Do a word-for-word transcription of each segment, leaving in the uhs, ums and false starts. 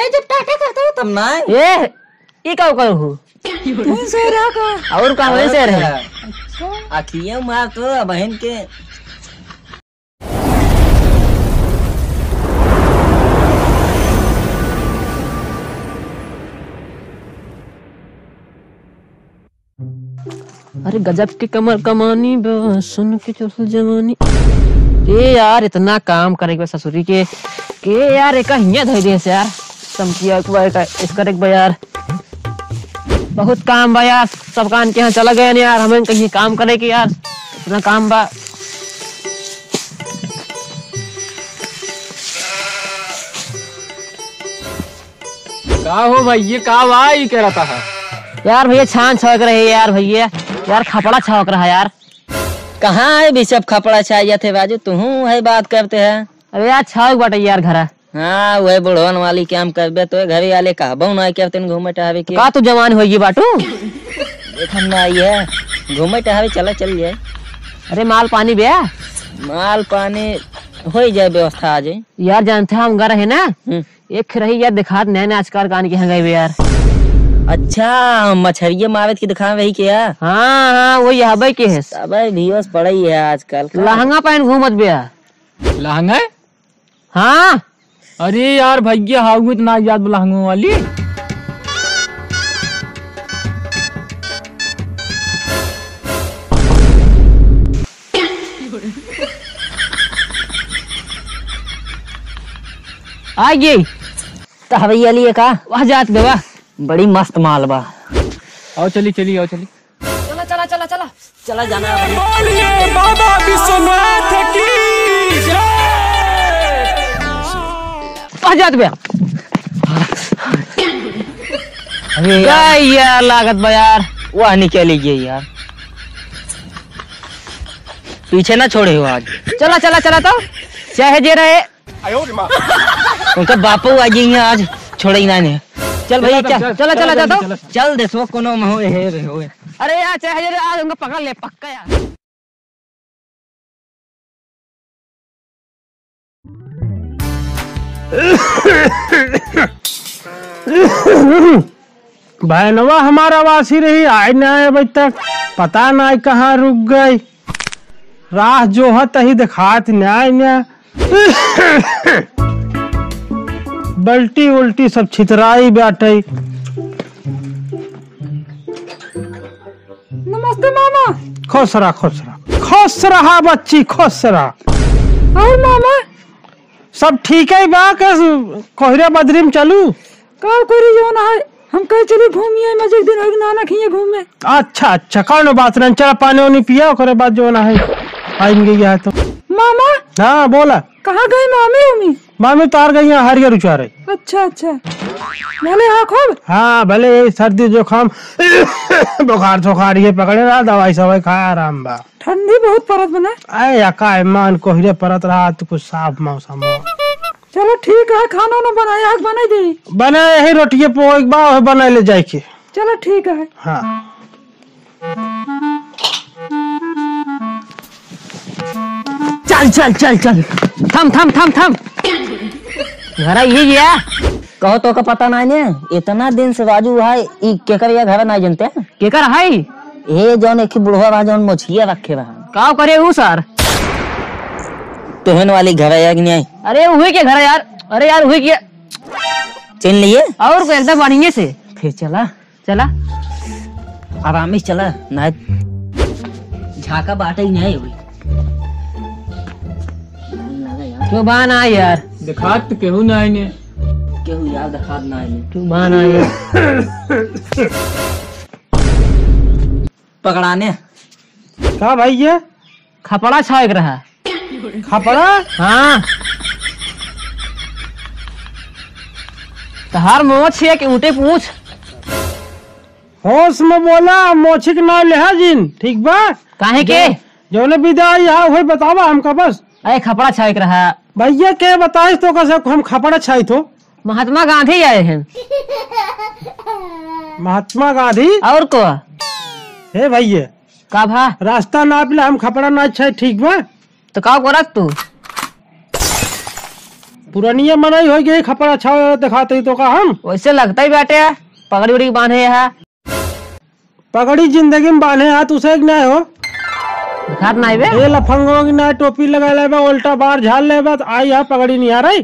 जब टाटा करता हो तब ना। ए, ई का करू? तू शेर है का? और का होए शेर है? अच्छा। अखियाँ मार तो बहन के। अरे गजब के कमर कमानी बा, सुन के चढ़ल जवानी। ए यार, इतना काम करे के बा ससुरी के, के यार, एका हियाँ धइ दे से यार, चमकिया के बा, एका, एकर एक बा यार, बहुत काम बा यार, सब कान के यहाँ चला गए यार, हमें कहीं काम करे के यार, इतना काम बा। का हो भैया, का बा ई करत है? यार भैया, छान छवक रहे यार भैया, यार खपड़ा छवक रहा यार। कहाँ है भी सब खपड़ा छाई जाते बाजू, तुहूँ है बात करते हैं। अरे यार, छवक बाटे यार घरा। हाँ, वही बुढ़वन वाली काम करबे तो घरे वाले कहबो ना करते घूमे टहबे के। का तू जवान होइगी बाटू? देखम ना आई है, घूमे टहबे चला चल जाए। अरे माल पानी बे? माल पानी हो ही जाए व्यवस्था आज। यार जानते हैं हम घर है ना, हम्म। एक रही यार, दिखात नए नए आजकल कान के हंगाई बे यार। अच्छा, मछरिया मारत की दिखावे रही के यार? हाँ, हाँ, वही हबे के है। अबे व्यूअर्स पड़े ही है आजकल का। लहंगा पहन घूमत बे यार। लहंगा? हाँ। अरे यार भैया, हाउ तो ना याद बा लहंगों वाली। आ गई। तो हवैया लिए का? वह जात गवा। बड़ी मस्त माल बा। आओ चली, चली, आओ चली। चला, चला, चला, चला। चला जाना है। बोलिए बाबा विश्वनाथ की जय। आ जात बे। अरे यार। का यार लागत बा यार। वाह, निकल ही गई यार। पीछे ना छोड़े हो आज। चला, चला, चला तो। चाहे जे रहे। उनका बापू आ जाइए आज, छोड़े ही ना ने। चल भैया, चल, चल, चल, चल, चल, चल, चल। चल दे सो कोनो में होए, हे रे होए। अरे यार, चाहे जे रहे, आज उनका पकड़ ले, पक्का यार। बहनवा हमारा वासी रही, आए ना आए अभी तक, पता ना कहाँ रुक गई। राह जोहत ही देखात न्याय न्याय। बल्टी उल्टी सब छितराई बाटे। नमस्ते मामा। खुश रहा, खुश रहा, खुश रहा बच्ची, खुश रहा। और मामा? सब ठीक है बा, के कोहिरे बदरी में चलू? का करी जौन है, हम कहे चली घूमिए, मजे एक दिन होई नाना खिए घूमे। अच्छा, अच्छा, कौनो बात नहीं, चला पानी वानी पिया, ओकरे बाद जौन है, आइन गई है तो। मामा। हाँ, बोला। कहाँ गई मामी उमी? मामी तार गई हैं हरियर उचारे। अच्छा, अच्छा। भले हाँ खूब? हाँ, भले यही सर्दी जुकाम, बुखार सुखार ये पकड़े रहा, दवाई सवाई खाया, आराम बा। ठंडी बहुत परत बा ना? अरे, या का है, मान कोहरे परत रहा तो कुछ साफ मौसम हो। चलो ठीक है, खाना ना बनाया, आज बनाई दे। बना यही रोटिये पोहे के बा, वही बना ले जाए के। चलो ठीक है। हाँ। चल, चल, चल, चल। थम, थम, थम, थम। घरा ये गया। कहो तो का पता ना ने, इतना दिन से बाजू है, ई केकर या घर ना जनते? केकर है? ए जौन एक बुढ़वा बा, जौन मोछिया रखे बा। का करे ऊ सर? तोहन वाली घर है कि नहीं? अरे उहे के घर है यार। अरे यार उहे के। चिन्ह लिए? और को एकदम बढ़िया से। फिर चला। चला। आराम से चला, ना झाका बाटे ही नहीं हुई। क्यों बा ना यार? देखात तो केहू ना आइने। केहू यार देखात ना आइने। क्यों बा ना यार? पकड़ाने। का भाई ये? खपड़ा छाएक रहा। खपड़ा? हाँ। तहार मोछ है कि ऊँटे पूछ? होश में बोला, मोछिक ना लेहा जिन, ठीक बा? काहे के? जौने विदा यहाँ होई बतावा हमका बस। अरे खपड़ा छाएक रहा। भैया के बताइस तो कैसे हम खपड़ा छाई थो? महात्मा गांधी आए हैं। महात्मा गांधी? और को? हे भैया। का भा? रास्ता नाप ले, हम खपड़ा ना छाई, ठीक बा? तो का करत तू? पुरनिया मनई होइ गई, खपड़ा छावा देखात ही तो का हम? वैसे लगता ही बाटे, पगड़ी उड़ी बांधे है। पगड़ी जिंदगी में बांधे हाथ उसे एक ना हो। दिखात नाई बे। ये लफंगो की ना टोपी लगा ले बा, उल्टा बार झाड़ ले बा, तो आई है पगड़ी नहीं आ रही।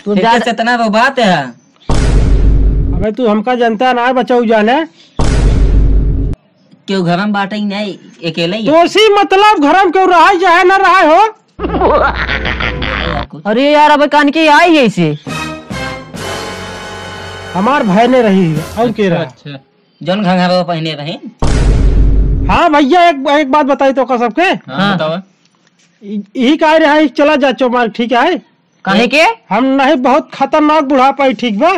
तू जा से इतना रो बात है। अबे तू हमका जनता ना बचाऊ जाने। क्यों घर में बाटे ही नहीं, अकेले ही? तो सी मतलब घर में क्यों रहा चाहे ना रहा हो? अरे यार, अब कान के आई है इसे। हमार भाई ने रही है, और के अच्छा, रहा? अच्छा। जौन घंघरवा पहने रहे। हाँ भैया, एक, एक बात बताई तो का सबके? हाँ, हाँ। बतावा। इ-, यही कह रहे हैं, चला जा चौमार, ठीक है? काहे के? हम नहीं, बहुत खतरनाक बुढ़ापा है, ठीक बा?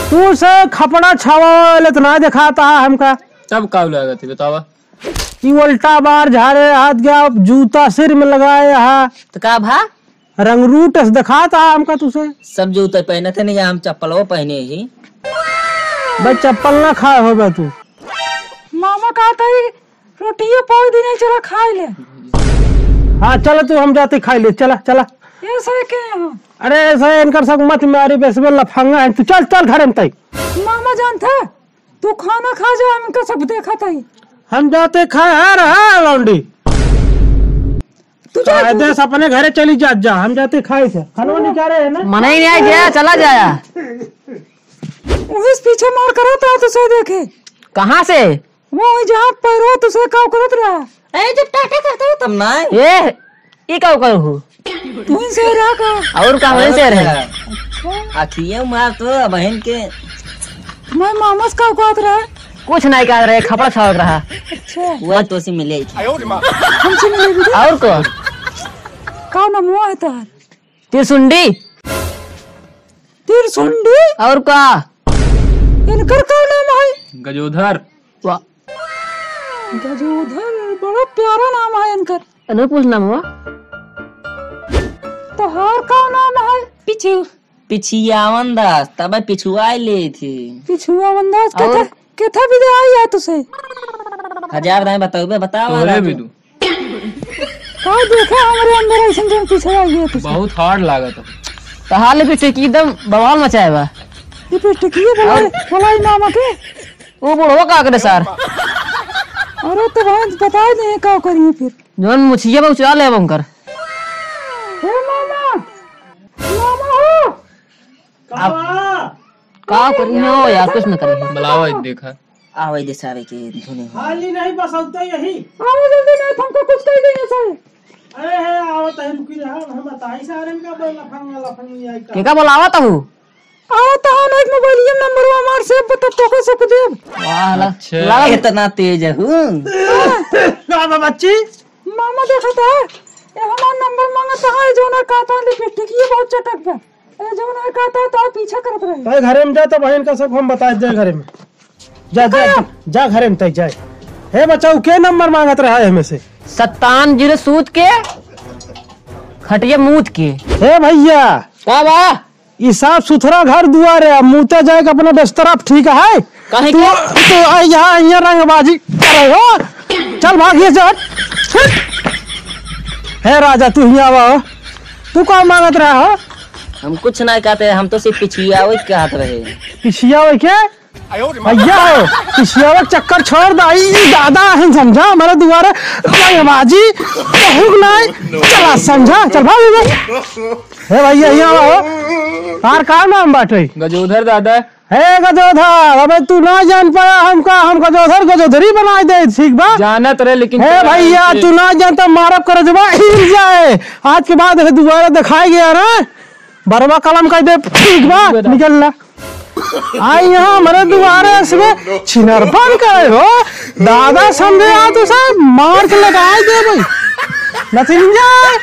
तू से खपड़ा छावा वाले तो ना दिखाता है हमका। तब का लागत है, बतावा? ई उल्टा बार झारे हाथ गया, जूता सिर में लगाए हा। तो का भा? रंगरूट अस दिखात हा हमका तुसे। सब जूता पहने थे नहीं, हम चप्पलवा पहने ही। भाई चप्पल ना खाए होबे तू। मामा कहता ही रोटियो पाव दिन चला खाए ले। हाँ चल तू, हम जाते खाए ले, चला चला। ऐसा है क्या यहाँ? अरे ऐसा है, इनकर सब मत मारी, बेसबे लफंगा है। तू चल चल घरे में तई। मामा जानता है? तू खाना खा जा, हमका सब देखत हई। हम जाते खाए, हाँ रहा लौंडी। तू जा, कायदे तू से अपने घरे चली जात जा, हम जाते खाए से। खाना निकाले है ना? मना ही नहीं आया, चला जाया। वही से पीछे मार करत रहा तुसे देखे। कहाँ से? वो वही जहाँ पैरो तुसे काव करत रहा। ए, जब टाटा करता हो तब ना। ए, ई का करू? तुम से रहा का? और का, वहीं से रहे। अच्छा। अखिया मार तो बहन के। मैं मामा से का कहत रहा? कुछ नहीं कहत रहे, खपड़ा छावत रहा। अच्छा। वह तो से मिले। हमसे मिले भी? और को? का नाम हुआ है तोहार? त्रिशुंडी। त्रिशुंडी? और का? इनकर का नाम है? गजोधर। वाह। गजोधर, बड़ा प्यारा नाम है इनकर। अनु पूछ नाम हुआ? तोहार का नाम है? पिछु, पिछियावन दास, तबे पिछुआई ले थी। पिछुआवन दास, और? केथा, केथा विदा आई है तुसे? हजार दाई बताओ बे, बताओ तोहरे आज। भी दू। का देखे हमरे अंदर ऐसन जन पिछुआई है तुसे? बहुत hard लागत है। तहार lipstick एकदम बवाल मचाए बा। Lipstick ये बोला, और? बोला ही नाम के? वो बुढ़वा का करे सार? अरे तो भाई बता दे का करिए फिर। जौन मुछिया बा उचला लेब उनकर। हे मामा, मामा हो। का? का करिए हो यार, कुछ न करिए। बुलावा ही देखा। आवे दे सारे के धुने हो। खाली नहीं बस अब तो यही। आओ जल्दी नहीं, हमको कुछ कह देंगे सर। अरे हे, आवत है, रुकी रहा, हम बताई सारे का बोला, फंगा लफंगी आई का। के का बोलावा तहू? आओ तो हम एक मोबाइलिया नंबर हमार से बता तो को सुख देव। वाह, ला-, अच्छा। लगा इतना तेज है हूँ। का बा बच्ची? मामा देखा था, ये हमार नंबर मांगा था, ये जो ना कहता लिपस्टिक, ये बहुत चटक बा। ये जो ना कहता तो पीछा करत रहे। भाई घरे में जा तो बहन का सब हम बता दे घरे में। जा, जा, जा, जा घरे में तई जाए। हे बचाऊ, के नंबर मांगत रहा है हमें से? सत्तान जीरो सूत के, खटिया मूत के। हे भैया। का बा? ई साफ सुथरा घर दुआर है, अब मूते जाए के अपना बिस्तरा पे ठीक है। काहे तू, के? तू आ यहाँ, यहाँ रंगबाजी करे हो। चल भागिए से हट। हे राजा, तू ही आवा हो। तू का मांगत रहा हो? हम कुछ नहीं कहते, हम तो सिर्फ पिछिया वही कहत रहे। पिछिया वही के? भैया हो, पिछिया वही चक्कर छोड़ दे। ई दादा है समझा, हमारे दुआरे रंगबाजी कहूँ नहीं। चला समझा, चल भाग इधर। हे भैया, यहाँ आवा हो। तार का नाम बाटे? गजोधर दादा। हे गजोधर, अबे तू ना जान पाया हमका, हम गजोधर गजोधरी बनाई दे, ठीक बा? जानत रहे, लेकिन हे चला भैया, ऐसे। तू ना जानता, मारब कर जबा हिल जाए। आज के बाद हे दुबारा दिखाई गया ना, बरवा कलम कर दे, ठीक बा? निकल ला। आई यहाँ हमरे दुआरे से छिनरपन करे हो, दादा समझे आ तो सब मार के लगाई दे भाई। नथी जाए।